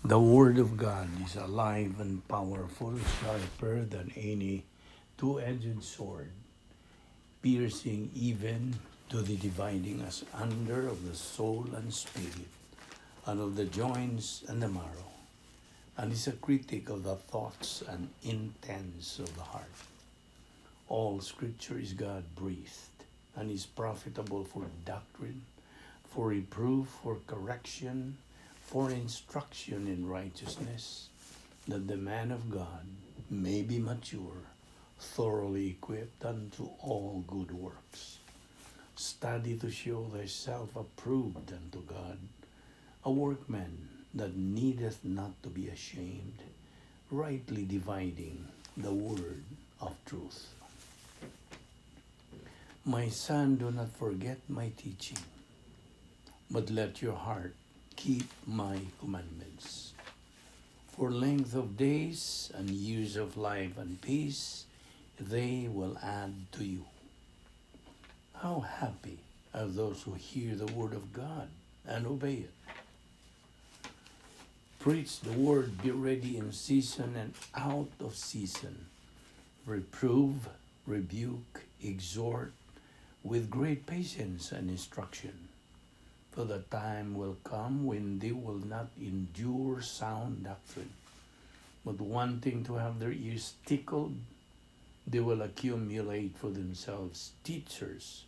The Word of God is alive and powerful, sharper than any two-edged sword, piercing even to the dividing asunder of the soul and spirit, and of the joints and the marrow, and is a critic of the thoughts and intents of the heart. All Scripture is God breathed and is profitable for doctrine, for reproof, for correction, for instruction in righteousness, that the man of God may be mature, thoroughly equipped unto all good works. Study to show thyself approved unto God, a workman that needeth not to be ashamed, rightly dividing the word of truth. My son, do not forget my teaching, but let your heart keep my commandments. For length of days and years of life and peace, they will add to you. How happy are those who hear the word of God and obey it. Preach the word, be ready in season and out of season. Reprove, rebuke, exhort with great patience and instruction. For the time will come when they will not endure sound doctrine, but wanting to have their ears tickled, they will accumulate for themselves teachers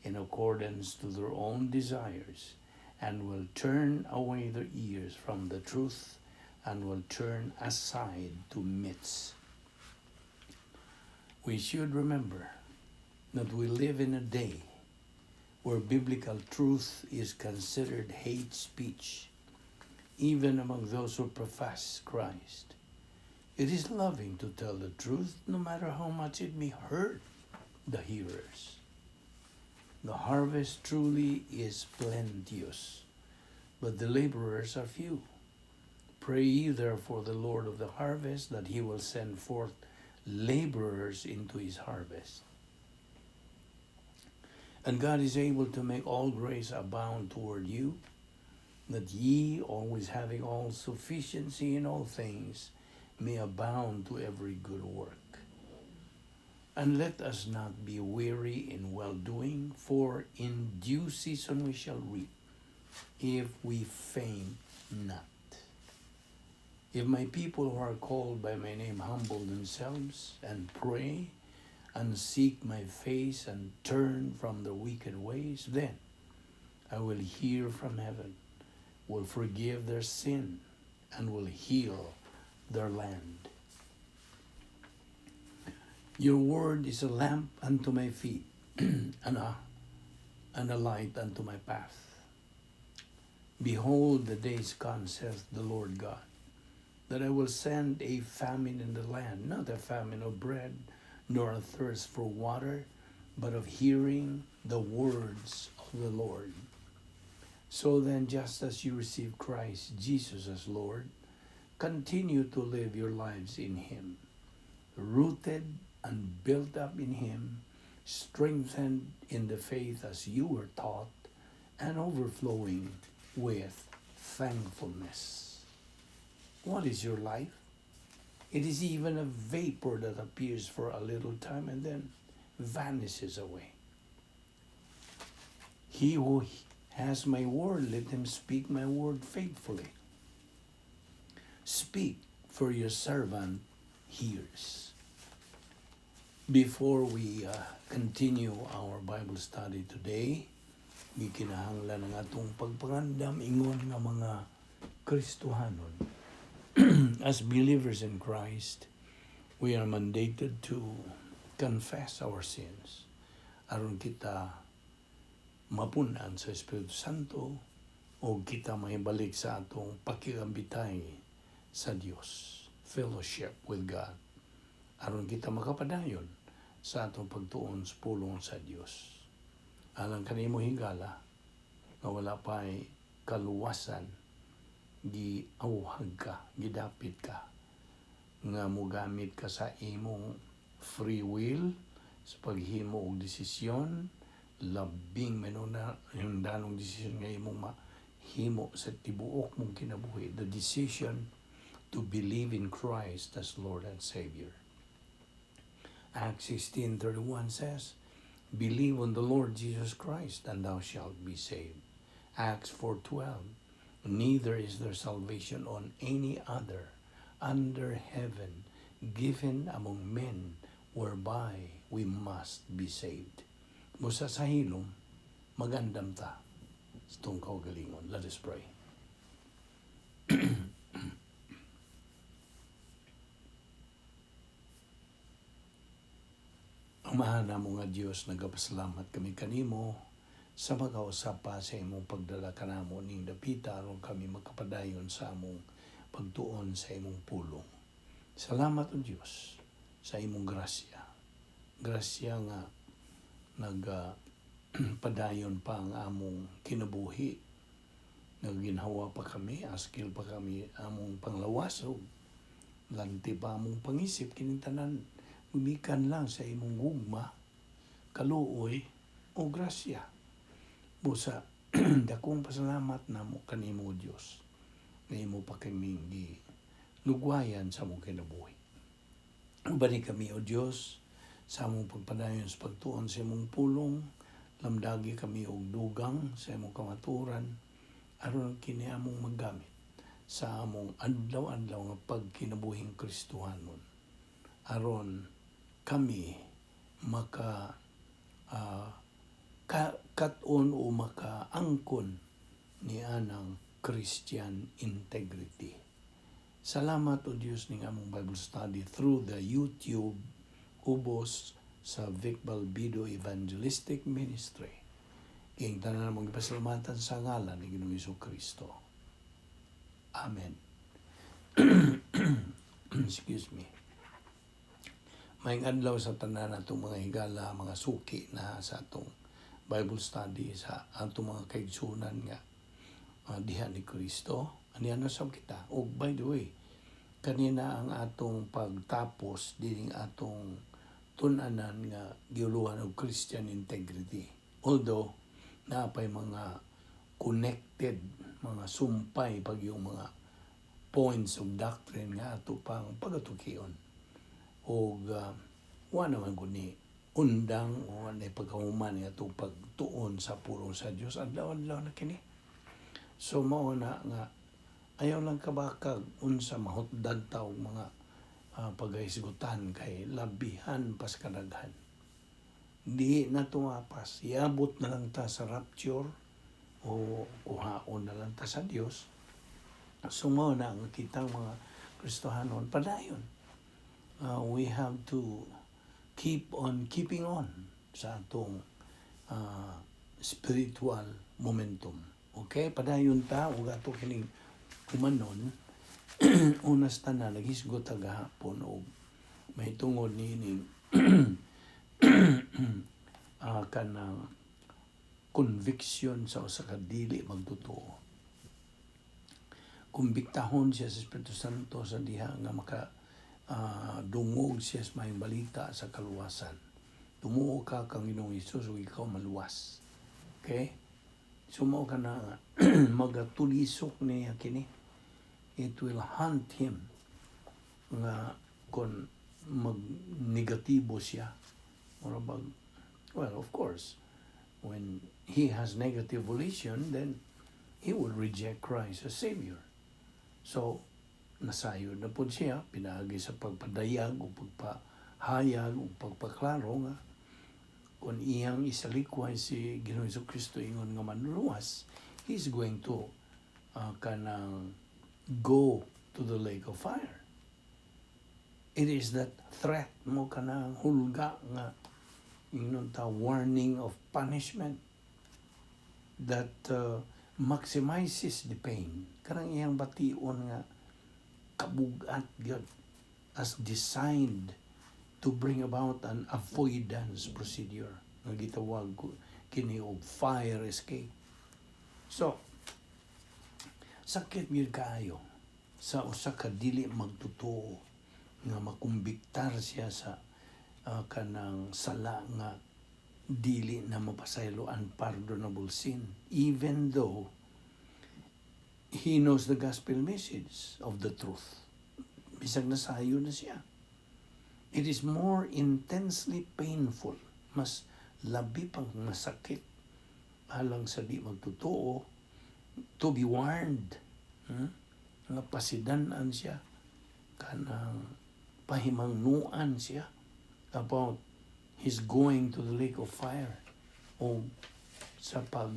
in accordance to their own desires, and will turn away their ears from the truth and will turn aside to myths. We should remember that we live in a day where biblical truth is considered hate speech, even among those who profess Christ. It is loving to tell the truth, no matter how much it may hurt the hearers. The harvest truly is plenteous, but the laborers are few. Pray ye therefore the Lord of the harvest that he will send forth laborers into his harvest. And God is able to make all grace abound toward you, that ye, always having all sufficiency in all things, may abound to every good work. And let us not be weary in well doing, for in due season we shall reap, if we faint not. If my people who are called by my name humble themselves and pray and seek my face and turn from their wicked ways, then I will hear from heaven, will forgive their sin, and will heal their land. Your word is a lamp unto my feet and a light unto my path. Behold, the days come, saith the Lord God, that I will send a famine in the land, not a famine of bread, nor a thirst for water, but of hearing the words of the Lord. So then, just as you receive Christ Jesus as Lord, continue to live your lives in Him, rooted and built up in Him, strengthened in the faith as you were taught, and overflowing with thankfulness. What is your life? It is even a vapor that appears for a little time and then vanishes away. He who has my word, let him speak my word faithfully. Speak, for your servant hears. Before we continue our Bible study today, gikinahanglan ang atong pagpangandam ingon nga mga Kristohanon. As believers in Christ, we are mandated to confess our sins aron kita mapun-an sa Espiritu Santo o kita mahibalik sa atong pakigambitay sa Dios, fellowship with God, aron kita makapadayon sa atong pagtuon sa pulong sa Dios. Alang kanimo, higala, nga wala pa'y kaluwasan, giawhag ka, gidapit ka nga mogamit ka sa imong free will sa paghimo og desisyon, labing na hinungdanong desisyon nga imong mahimo. himo sa tibuok mong kinabuhi, the decision to believe in Christ as Lord and Savior. Acts 16:31 says, "Believe on the Lord Jesus Christ and thou shalt be saved." Acts 4:12, "Neither is there salvation on any other under heaven given among men whereby we must be saved." Busa sa hilom, magandam ta sa atong kaugalingon. Let us pray. Amahan namo nga Dios, nagapasalamat kami kanimo sa makausap pa sa imong pagdala kanamo ning dapita aron kami makapadayon sa among pagtuon sa imong pulong. Salamat, O Dios, sa imong grasya. Grasya nga naga padayon pa ang among kinabuhi. Naginhawa pa kami, askil pa kami among panglawas ug lanti pa among pangisip, kining tanan gumikan lang sa imong gugma, kaluoy o grasya. Busa dakong pasalamat namo kanimo, Dios, nga imo pa kaming gilugwayan sa among kinabuhi. Ubani kami, O Dios, sa among pagpadayon sa pagtuon sa imong pulong, lamdagi kami og dugang sa imong kamatuoran aron kini among magamit sa among adlaw-adlaw nga pagkinabuhing Kristohanon, aron kami maka kat-on o makaangkon ni anang Christian integrity. Salamat, O Dios, ning among Bible study through the YouTube ubos sa Vic Balbido Evangelistic Ministry. Kining tanan among gipasalamatan sa ngalan ni Ginoong Kristo. Amen. Excuse me. Maayong adlaw sa tanan atong mga higala, mga suki na sa atong Bible study, sa atong mga kaigsunan nga diha ni Kristo. Aniya na sab kita. Og by the way, kanina ang atong pagtapos dining atong tun-anan nga giuluhan og Christian integrity. Although naapay mga connected, mga sumpay pag yung mga points of doctrine nga ato pang pagatukion. Og wa naman gud ni undang o anay pagkahuman nga atong pagtuon sa pulong sa Dios, adlaw-adlaw na kini. So mao na nga ayaw lang kabakag unsa mahutdan ta og mga paghisgutan kay labihan pas kadaghan. Di na tumapas, iabot na lang ta sa rapture o kuhaon na lang ta sa Dios. So mao na ang kitang mga Kristohanon, padayon. We have to keep on keeping on sa atong spiritual momentum. Okay, padayon ta ug ato kining humanon. Unas tanan, naghisgot ta gahapon og mahitungod niining kanang conviction sa usa ka dili magtotoo. Kumbiktahon siya sa Espiritu Santo sa diha nga maka dungog siya sa maayong balita sa kaluwasan. Tumuo ka kang Ginoong Hesus ug ikaw maluwas. Okay? So mao ka na magatulisok niya kini. It will haunt him nga kon mag-negatibo siya. Mura bag, well, of course, when he has negative volition, then he will reject Christ as Savior. So, nasayod na po siya, pinaagi sa pagpadayag o pagpahayag o pagpaklaro nga kung iyang isalikway si Ginoong Kristo ingon nga manluluwas, he's going to kanang go to the lake of fire. It is that threat mo, kanang hulga nga ingnon ta warning of punishment that maximizes the pain. Kanang iyang bation nga kabugat gyud as designed to bring about an avoidance procedure nga gitawag ko kini og fire escape. So, sakit gyud kaayo sa usa ka dili magtotoo nga makumbiktar siya sa kanang sala nga dili na mapasaylo, unpardonable sin, even though He knows the gospel message of the truth. Bisag nasayo na siya. It is more intensely painful. Mas labi pang masakit alang sa di magtotoo to be warned. Nga pasidan-an siya, kanang pahimangnuan siya about his going to the lake of fire o sa pag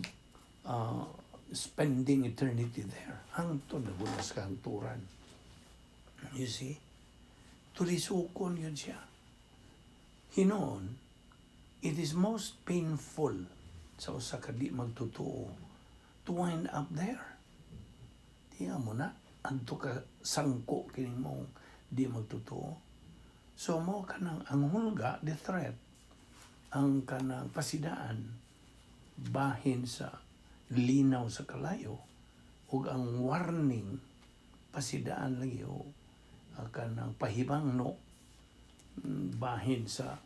spending eternity there. Hangtod na gud sa kahangturan. You see? Tulisukon gyud siya. Hinoon, it is most painful sa usa ka di magtotoo to wind up there. Di mo na, adto ka sangko kining mong di magtotoo. So mo kanang ang hulga, the threat, ang kanang pasidaan, bahin sa linaw sa kalayo, ug ang warning, pasidaan lagi o kanang pahibangno, bahin sa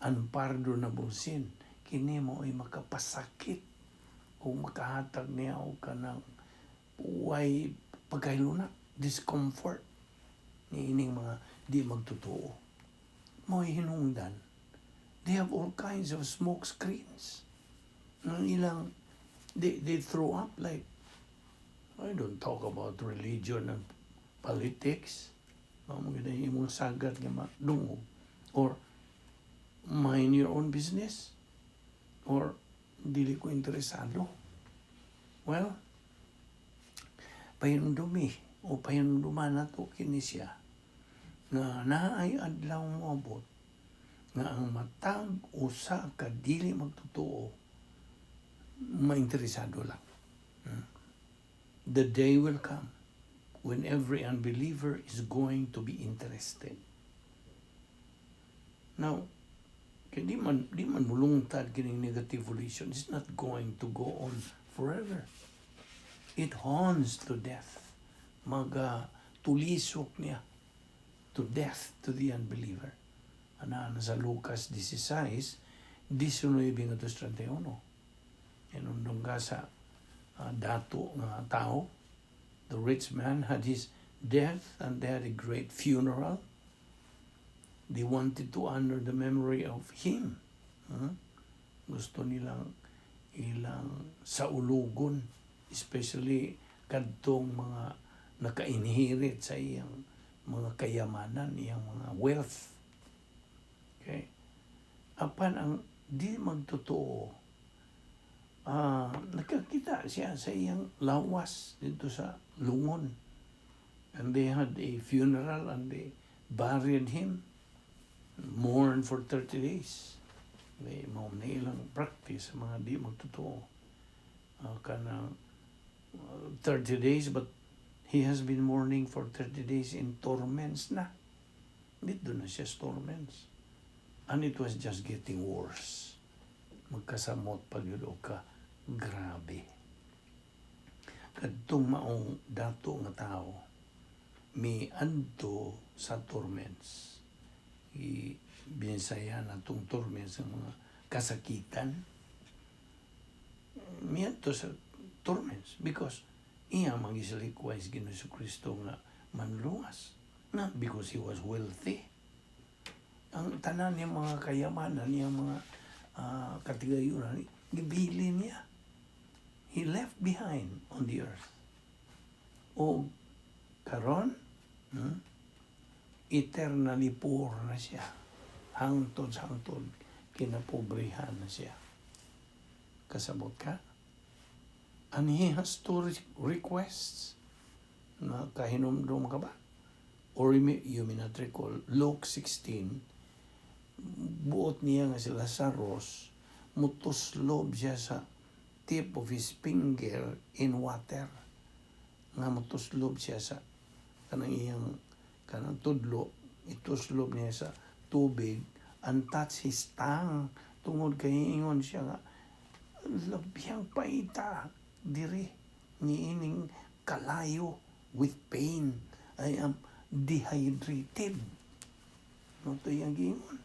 unpardonable sin, kini mo ay makapasakit o makahatag niya og kanang way pagkahiluna, discomfort ni ining mga di magtotoo. Mo'y hinungdan, they have all kinds of smoke screens. Ang ilang, they throw up like, "I don't talk about religion and politics." Mao gyud ang imong sagat nga madungog. Or, "Mind your own business." Or, "Dili ko interesado." Well, pahinumdumi o pahinumduman nato kini siya nga naay adlaw moabot nga ang matag usa ka dili magtotoo mainteresado lang. The day will come when every unbeliever is going to be interested. Now, kay di man mulungtad kining negative volition. It's not going to go on forever. It haunts to death. Maga tulisok niya to death to the unbeliever. Ana na sa Lucas 16, 19 ngadto 31. Inundong ka sa dato nga tao. The rich man had his death and they had a great funeral. They wanted to honor the memory of him. Huh? Gusto nilang ilang saulugon, especially kadtong mga naka-inherit sa iyang mga kayamanan, iyang mga wealth. Okay? Apan ang di magtotoo, nakakita siya sa iyang lawas dito sa lungon. And they had a funeral and they buried him, mourned for 30 days. May mao na ilang practice sa mga di magtotoo. Kanang 30 days, but he has been mourning for 30 days in torments na. Dito na siya sa torments. And it was just getting worse. Magkasamot pa gyud og ka grabe. Kadtong maong dato nga tao miadto sa torments. I binisaya na tong torments ang mga kasakitan. Miadto sa torments because iya magisalikway sa Ginoo Kristo nga manluwas. Not because he was wealthy. Ang tanan niya mga kayamanan niya, mga katigayunan, gibili niya. He left behind on the earth. O karon, eternally poor na siya. Hangtod sa hangtod, kinapobrehan na siya. Kasabot ka? And he has two requests. Na kahinumdum ka ba? Or you may not recall, Luke 16, buot niya nga si Lazarus, mutuslob siya sa tip of his finger in water. Nga mutuslob siya sa kanang iyang kanang tudlo, ituslob niya sa tubig and touch his tongue tungod kay ingon siya nga labihang paita diri niining kalayo, with pain, I am dehydrated, no? To iyang giingon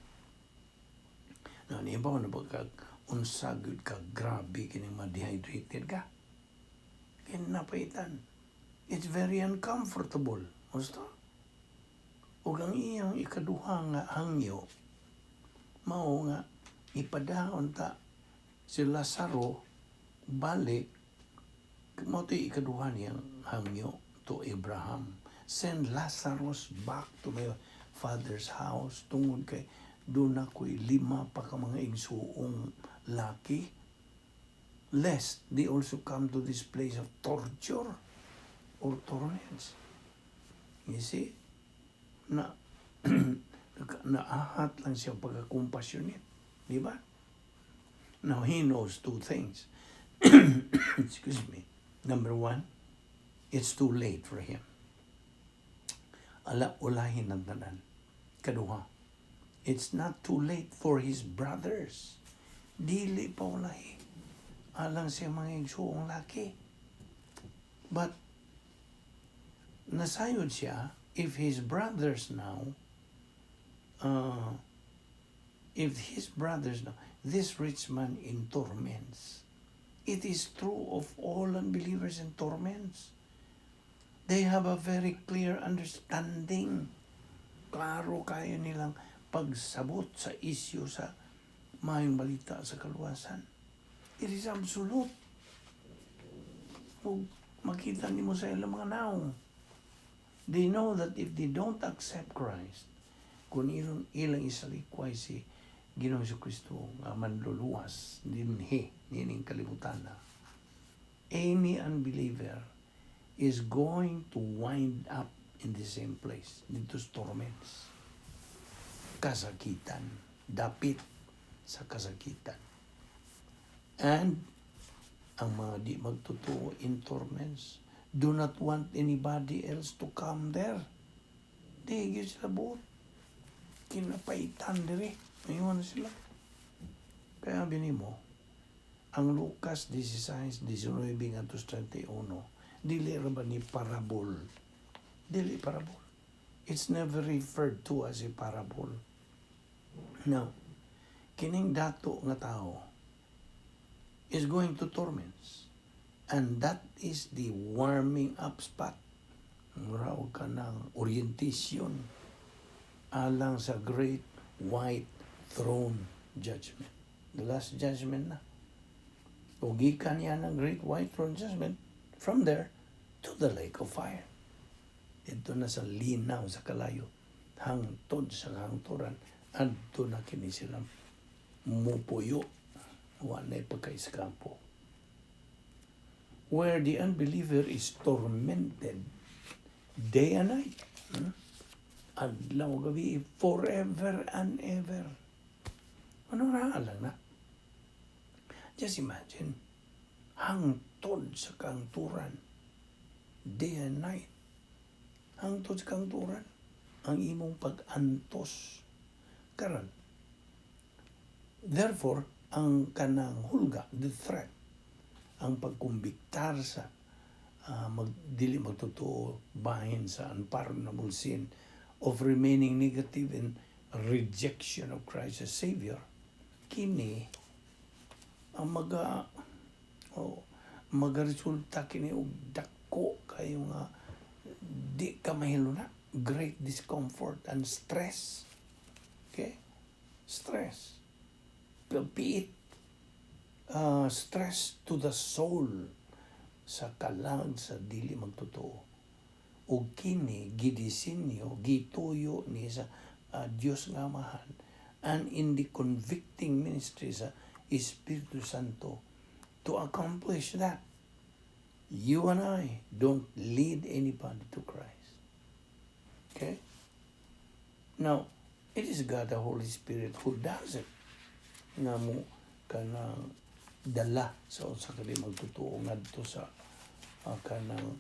na nibaw na ba kag unsa gyud ka grabe kining ma-dehydrated ka kay napaitan. It's very uncomfortable. Gusto? Ug ang iyang ikaduha nga hangyo, mao nga ipadahon ta si Lazaro balik. Mao to'y ikaduha niyang hangyo to Abraham. "Send Lazarus back to my father's house tungod kay duna ko'y lima pa ka mga igsuong laki, lest they also come to this place of torture or torments." You see? Na naahat lang siya pagka-compassionate. Di ba? Now, he knows two things. Excuse me. Number one, it's too late for him. Ala, ulahin ang tanan. Kaduha, it's not too late for his brothers. Dili pa ulahi alang sa mga igsuong laki. But nasayod siya, if his brothers now, this rich man in torments. It is true of all unbelievers in torments. They have a very clear understanding. Klaro kayo nilang pagsabot sa isyu sa Maayong Balita sa kaluwasan. It is absolute. Ug makita nimo sa ilang mga naong. They know that if they don't accept Christ, kung ilang isalikway si Ginoong Kristo nga manluluwas dinhi niining kalibutan na, any unbeliever is going to wind up in the same place, dito sa torments. Kasakitan. Dapit sa kasakitan. And ang mga di magtotoo in torments do not want anybody else to come there. Di gyud sila buot. Kinapaitan diri. Ingon sila. Kaya binimo, ang Lucas 16, 19 ngadto sa 31, dili ra ba ni parable? Dili parable. It's never referred to as a parable. Now, kining dato nga tao is going to torments. And that is the warming up spot. Mura og kanang orientation alang sa Great White Throne Judgment. The last judgment na. O gikan niya ng Great White Throne Judgment, from there to the lake of fire. Ito na sa linaw sa kalayo. Hangtod sa kahangturan. Adto na kini sila mupuyo. Wa na pagka-escape. Where the unbeliever is tormented day and night. Adlaw gabi, forever and ever. Ano ra lang na? Just imagine, hangtod sa kangturan, day and night. Hangtod sa kangturan, ang imong pag-antos. Karon, therefore, ang kanang hulga, the threat, ang pagkumbiktar sa dili magtotoo bahin sa unpardonable sin of remaining negative and rejection of Christ as Savior, kini ang magaresulta kini og dako kayo nga di ka mahiluna, great discomfort and stress, okay? Stress, piit, stress to the soul sa kalag sa dili magtotoo. Ug kini gidisenyo, gituyo ni sa Dios nga Amahan and in the convicting ministry sa Espiritu Santo to accomplish that you and I don't lead anybody to Christ. Okay? Now, it is God the Holy Spirit who does it. Nga mo kanang dala sa usa ka di magtotoo ngadto sa kanang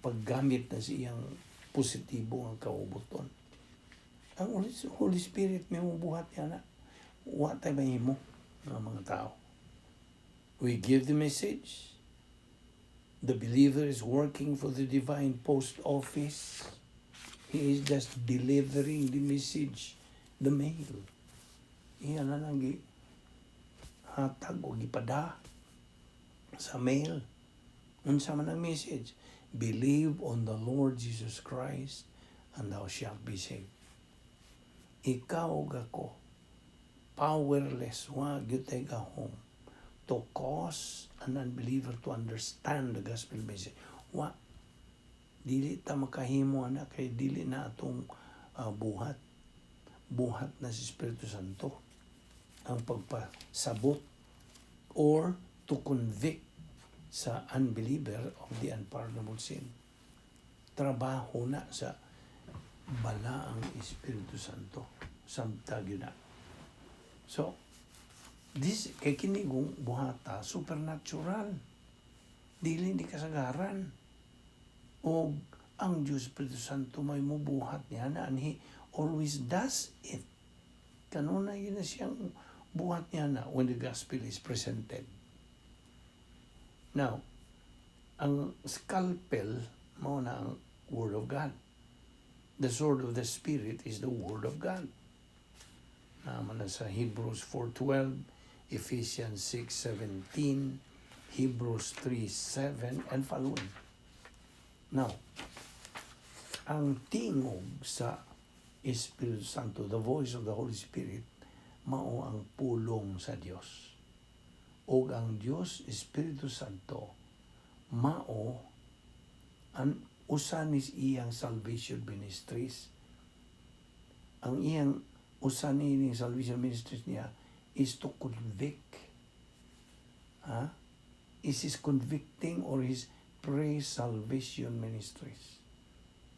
paggamit na sa iyang positibo nga kaubuton. Ang Holy Spirit may mubuhat niya na. Wa tay mahimo nga mga tao. We give the message. The believer is working for the divine post office. He is just delivering the message, the mail. Iya na lang hatag o gipada sa mail. Unsa man ang message? Believe on the Lord Jesus Christ and thou shalt be saved. Ikaw ug ako, powerless, wa gyud tay gahom to cause an unbeliever to understand the gospel message. Wa, dili ta makahimo ana kay dili na atong buhat. Buhat na si Espiritu Santo ang pagpasabot or to convict sa unbeliever of the unpardonable sin. Trabaho na sa Balaang Espiritu Santo. Samtag yun na. So, this, kay kini kung buhata, supernatural. Dili ni kasagaran. O ang Diyos Espiritu Santo may mubuhat niya na and He always does it. Kanunay yun na siyang buhat niya na when the gospel is presented. Now, ang scalpel mao na ang Word of God. The sword of the Spirit is the Word of God. Naman na sa Hebrews 4:12, Ephesians 6:17, Hebrews 3:7, and following. Now, ang tingog sa Espiritu Santo, the voice of the Holy Spirit, mao ang pulong sa Dios. O ang Dios Espiritu Santo mao ang usa ni iyang salvation ministries. Ang iyang usa ni salvation ministries niya is to convict. Ha? Is his convicting or his pre-salvation ministries.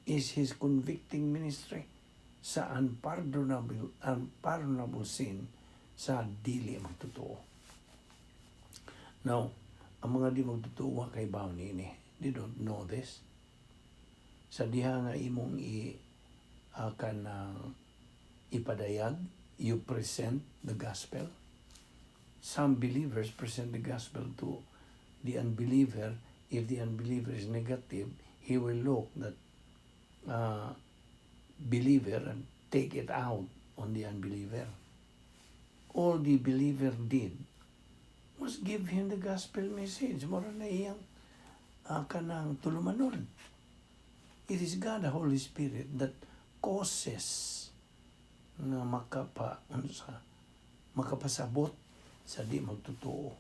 Is his convicting ministry sa unpardonable sin sa dili magtotoo. Now, ang mga di magtotoo wa kahibaw niini. They don't know this. Sa diha nga imong i kanang ipadayag, you present the gospel. Some believers present the gospel to the unbeliever. If the unbeliever is negative, he will look that believer and take it out on the unbeliever. All the believer did was give him the gospel message. Mura na iyang kanang tulumanon. It is God, the Holy Spirit, that causes nga makapa unsa makapasabot sa di magtotoo.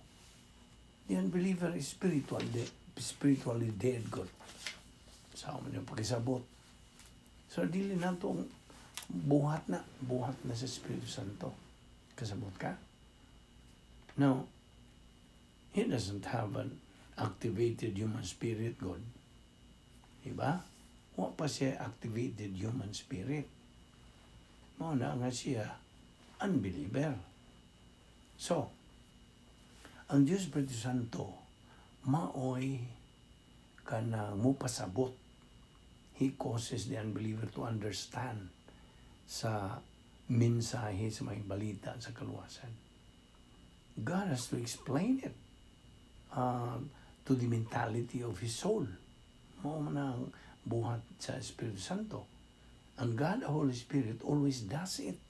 The unbeliever is spiritually dead, God. Sa man yung pagkisabot. So dili na itong buhat na sa Espiritu Santo. Kasabot ka? Now, he doesn't have an activated human spirit, God. Diba? Wa pa siya activated human spirit. Mao na nga siya unbeliever. So, ang Diyos Espiritu Santo maoy kanang mupasabot. He causes the unbeliever to understand sa mensahe sa mga balita sa kaluwasan. God has to explain it to the mentality of his soul. Mao man ang buhat sa Espiritu Santo. Ang God, the Holy Spirit, always does it.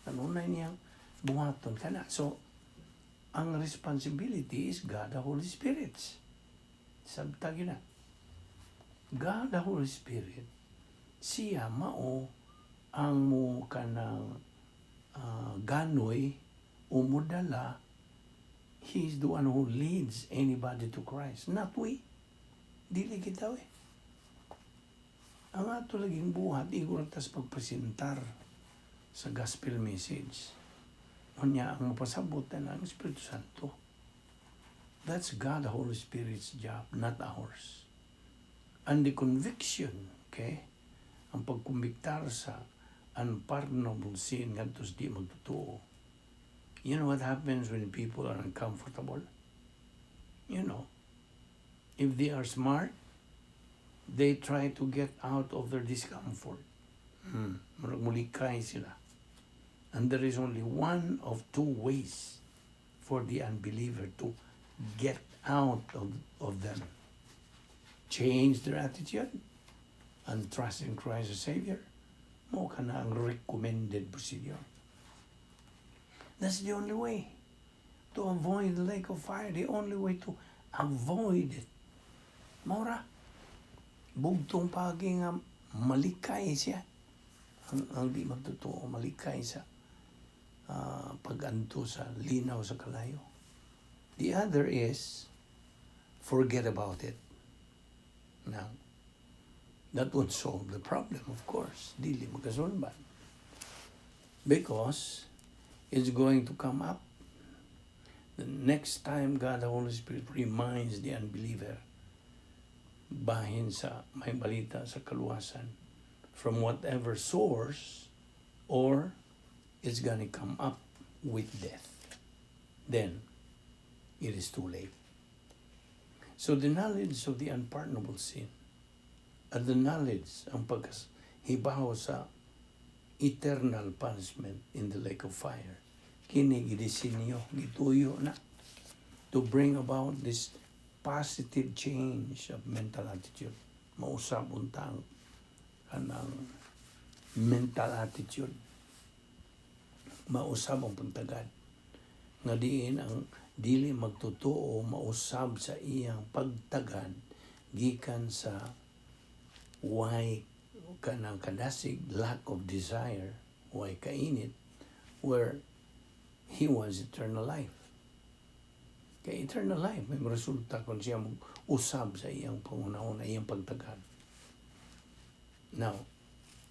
Kanunay niyang buhaton kana. So, ang responsibility is God, the Holy Spirit. Sabtag yun na. God, the Holy Spirit, siya mao ang mo kanang ganoy o modala. He is the one who leads anybody to Christ, not we. Dili kita eh. Ang ato laging buhat, igor tas pagpresentar sa gospel message. Unya, ang mapasabot na ang Espiritu Santo. That's God, the Holy Spirit's job, not ours. And the conviction, okay? Ang pagkumbiktar sa unpardonable sin ngadto sa di magtotoo. You know what happens when people are uncomfortable? If they are smart, they try to get out of their discomfort. Murag mulikay sila. And there is only one of two ways for the unbeliever to get out of them. Change their attitude and trust in Christ as Savior. Mao kana ang recommended procedure. That's the only way to avoid the lake of fire. The only way to avoid it. Mao ra. Bugtong pagi nga malikay siya. Ang di magtotoo, malikay sa pag-anto sa linaw sa kalayo. The other is, forget about it. Now, that would solve the problem, of course. Dili makasulbad. Because it's going to come up. The next time God the Holy Spirit reminds the unbeliever bahin sa may balita sa kaluwasan from whatever source, or it's gonna come up with death. Then it is too late. So the knowledge of the unpardonable sin at the knowledge, ang pagkahibaw sa eternal punishment in the lake of fire, kini gidisinyo, gituyo na to bring about this positive change of mental attitude. Mausab unta ang kanang mental attitude. Mausab ang pagtagad. Nga diin ang dili magtotoo mausab sa iyang pagtagad gikan sa way kanang kadasig, lack of desire, way kainit, where he wants eternal life. Kay eternal life may resulta kung siya usab sa iyang panghunahuna, iyang pagtagad. Now,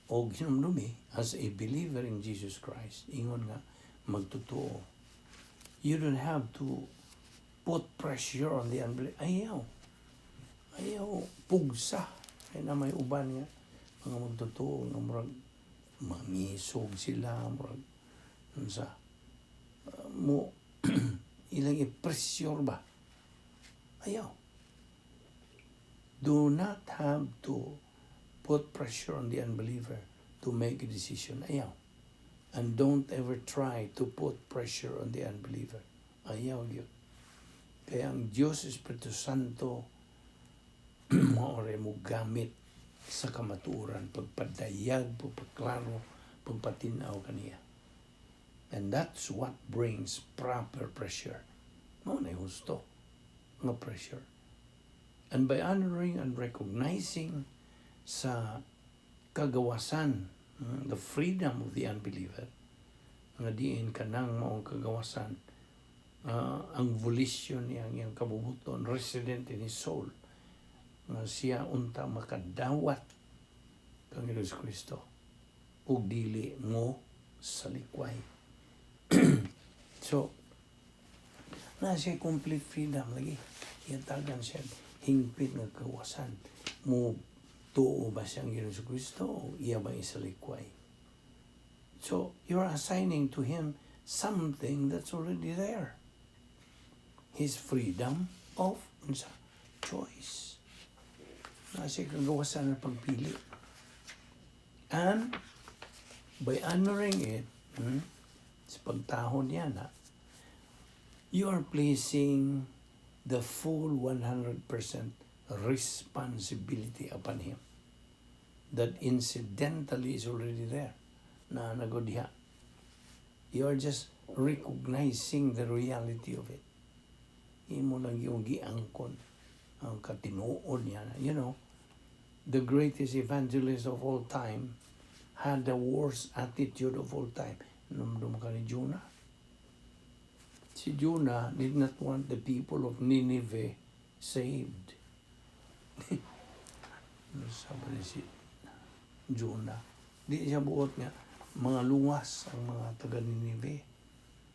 og hinumdumi, as a believer in Jesus Christ, ingon nga magtotoo, you don't have to put pressure on the unbeliever. Ayaw. Ayaw pugsa. Kay naa may uban nga mga magtotoo nga murag mangisog sila, murag unsa mo ilang i-pressure ba. Ayaw. Do not have to put pressure on the unbeliever to make a decision. Ayaw. And don't ever try to put pressure on the unbeliever. Ayaw gyud. Kaya ang Diyos Espiritu Santo mao mo gamit sa kamatuoran, pagpadayag, pagpaklaro, pagpatinaw kaniya. And that's what brings proper pressure. Mao na husto nga pressure. And by honoring and recognizing sa kagawasan, the freedom of the unbeliever, nga diin kanang maong kagawasan, ang volition niya, ang iyang kabubuton, resident in his soul, nga siya unta makadawat kang Hesus Kristo ug dili mo salikway. So, naa siya complete freedom lagi. Iyatagan siya hingpit nga kawasan. Mo tuo ba siyang Hesus Kristo o iya ba isalikway? So, you're assigning to him something that's already there. His freedom of unsa? Choice. Naa siya kagawasan ng pagpili. And by honoring it, sa pagtahod niya na, you are placing the full 100% responsibility upon him that incidentally is already there na nagodya. You are just recognizing the reality of it. Imo lang yung giangkon ang katinuod niya. The greatest evangelist of all time had the worst attitude of all time. Numdum ka ni Jonah. Si Jonah did not want the people of Nineveh saved. Ano sabi ni si Jonah? Di siya buot nga mga luwas ang mga taga Nineveh.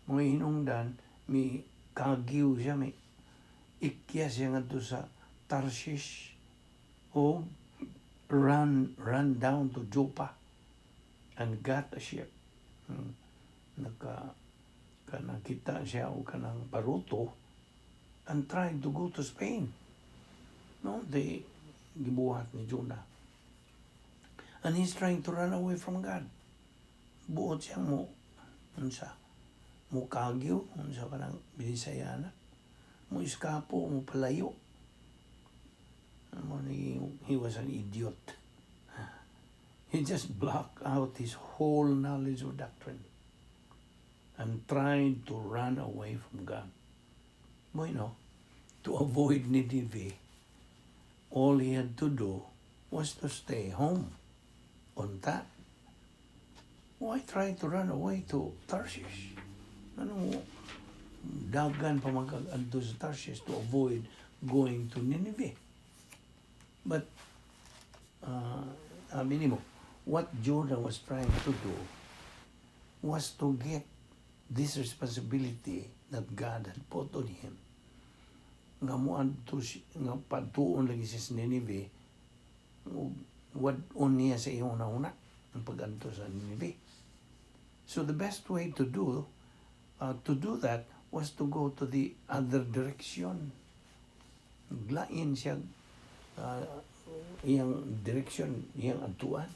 Mga hinungdan, mi kagiw siya, mi ikya siya ngadto sa Tarshish o run down to Joppa and got a ship. Naka kanang kita siya og kanang baruto and tried to go to Spain. No, they gibuhat ni Jonah. And he's trying to run away from God. Buot siyang mo unsa mo kagyo, unsa kanang Binisayana, mo iskapo, mo palayo. Mo ni he was an idiot. He just blocked out his whole knowledge of doctrine and tried to run away from God. Bueno, to avoid Nineveh, All he had to do was to stay home. Unta. Why try to run away to Tarshish? Ano mo, dagan pa mag-adto sa Tarshish to avoid going to Nineveh. But, aminin mo, what Jonah was trying to do was to get this responsibility that God had put on him. Nga moadto nga padtuon lagi siya sa Nineveh, ug wad-on niya sa iyang una ang pag-adto sa Nineveh. So the best way to do that was to go to the other direction. Lain siya iyang direction, iyang adtuan.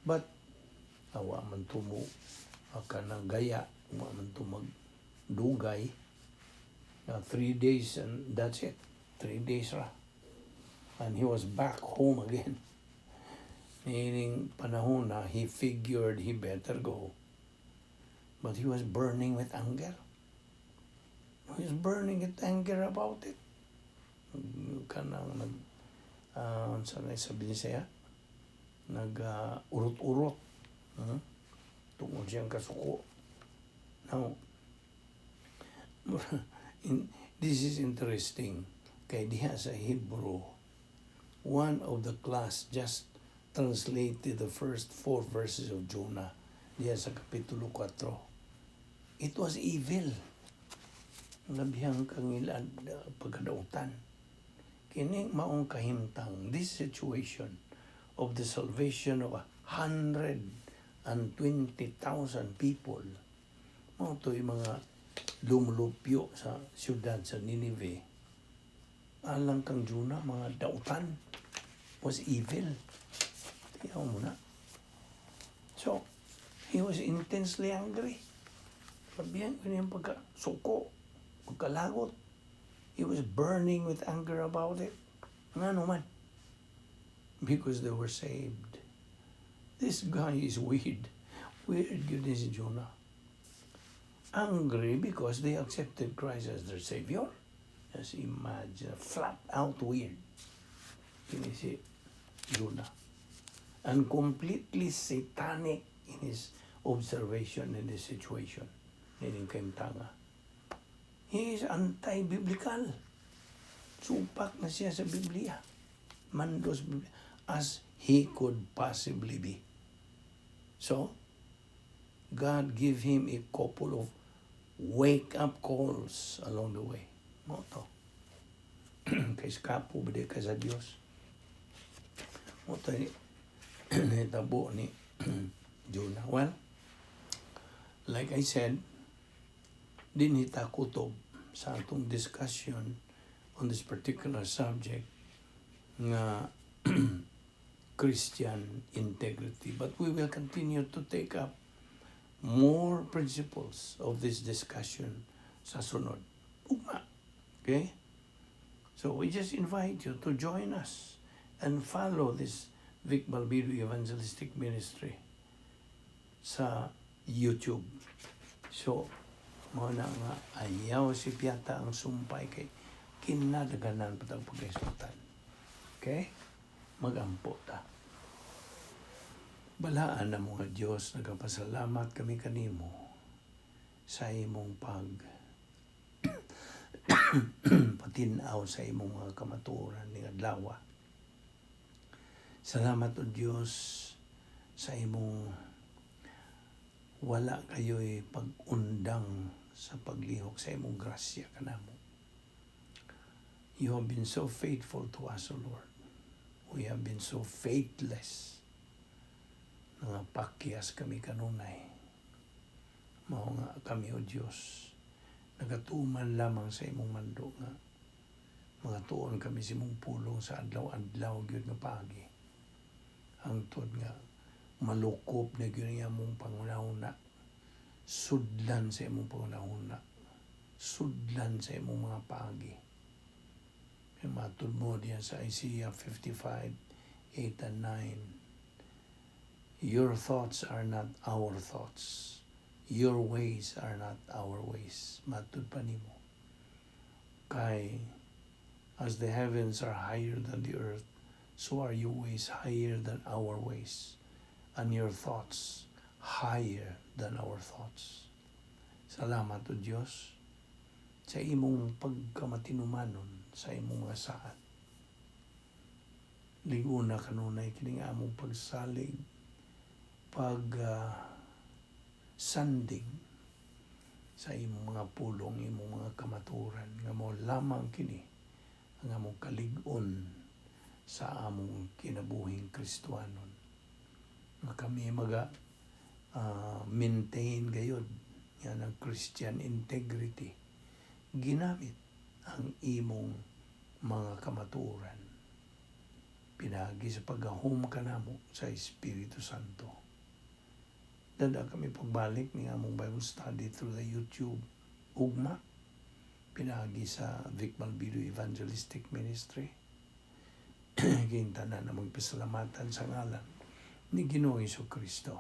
But wa man to mo kanang gaya, wa man to magdugay. 3 days and that's it. 3 days ra. And he was back home again. Meaning, panahon na he figured he better go. But he was burning with anger. He was burning with anger about it. Kanang nag, sa na sabi niya siya, nag urot-urot. Tungod siyang kasuko. Now, this is interesting. Kay diha sa Hebrew, one of the class just translated the first four verses of Jonah diha sa Kapitulo 4. It was evil. Labihang kangilad pagkadautan. Kining maong kahimtang, this situation of the salvation of 120,000 people, mao to'y mga lumulupyo sa siyudad sa Nineveh, alang kang Jonah, mga dautan, was evil. Tiyaw mo na. So, he was intensely angry. Sabihan ko niyang pagkasuko, pagkalagot. He was burning with anger about it. Ngano man? Because they were saved. This guy is weird. Weird gyud ni si Jonah. Angry because they accepted Christ as their Savior. Just imagine, flat out weird. Kini si Jonah. And completely satanic in his observation in this situation. Nining kahimtanga. He is anti-biblical. Supak na siya sa Biblia. Mandos Biblia. As he could possibly be. So, God give him a couple of wake-up calls along the way. Mao to. Kay skapo ba ka sa Dios? Mao to ni nahitabo ni Jonah. Well, like I said, dinhi ta kutob sa atong discussion on this particular subject nga Christian integrity. But we will continue to take up more principles of this discussion sa sunod. Ugma. Okay? So we just invite you to join us and follow this Vic Balbido Evangelistic Ministry sa YouTube. So, mao na nga ayaw sipyata ang sumpay kay kinadaganan pa tag pagkahisgutan. Okay? Magampo ta. Balaan na mga Diyos, nagapasalamat kami kanimo sa imong pag patinaw sa imong mga kamatuoran ning adlaw. Salamat, O Diyos, sa imong wala kayo'y pag-undang sa paglihok sa imong grasya kanamo. You have been so faithful to us, O Lord. We have been so faithless. Nangapakyas kami kanunay. Mao nga kami, O Diyos, nagatuman lamang sa imong mando nga magatuon kami sa imong pulong sa adlaw-adlaw gyud nga paagi. Hangtod nga malukop na gyud ang imong panghunahuna. Sudlan sa imong panghunahuna. Sudlan sa imong mga paagi. Kay matud mo diyan sa Isaiah 55, 8 and 9, "Your thoughts are not our thoughts. Your ways are not our ways." Matud pa nimo. Kay As the heavens are higher than the earth, so are your ways higher than our ways, and your thoughts higher than our thoughts. Salamat, O Diyos, sa imong pagkamatinumanon sa imong mga saad. Lig-una kanunay kining among pagsalig, pag sandig sa imong mga pulong, imong mga kamaturan, nga mao lamang kini ang among kalig-on sa among kinabuhing Kristohanon. Nga kami maga maintain gayod yan ang Christian integrity ginamit ang imong mga kamatuoran pinaagi sa paggahom kanamo sa Espiritu Santo. Dad-a kami pagbalik ni among Bible study through the YouTube ugma pinaagi sa Vic Malvido Evangelistic Ministry. Kintanan na magpasalamatan sa ngalan ni Ginoong Kristo.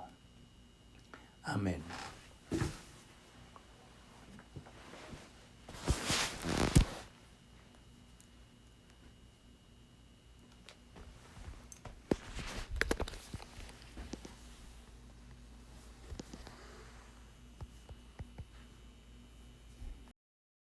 Amen.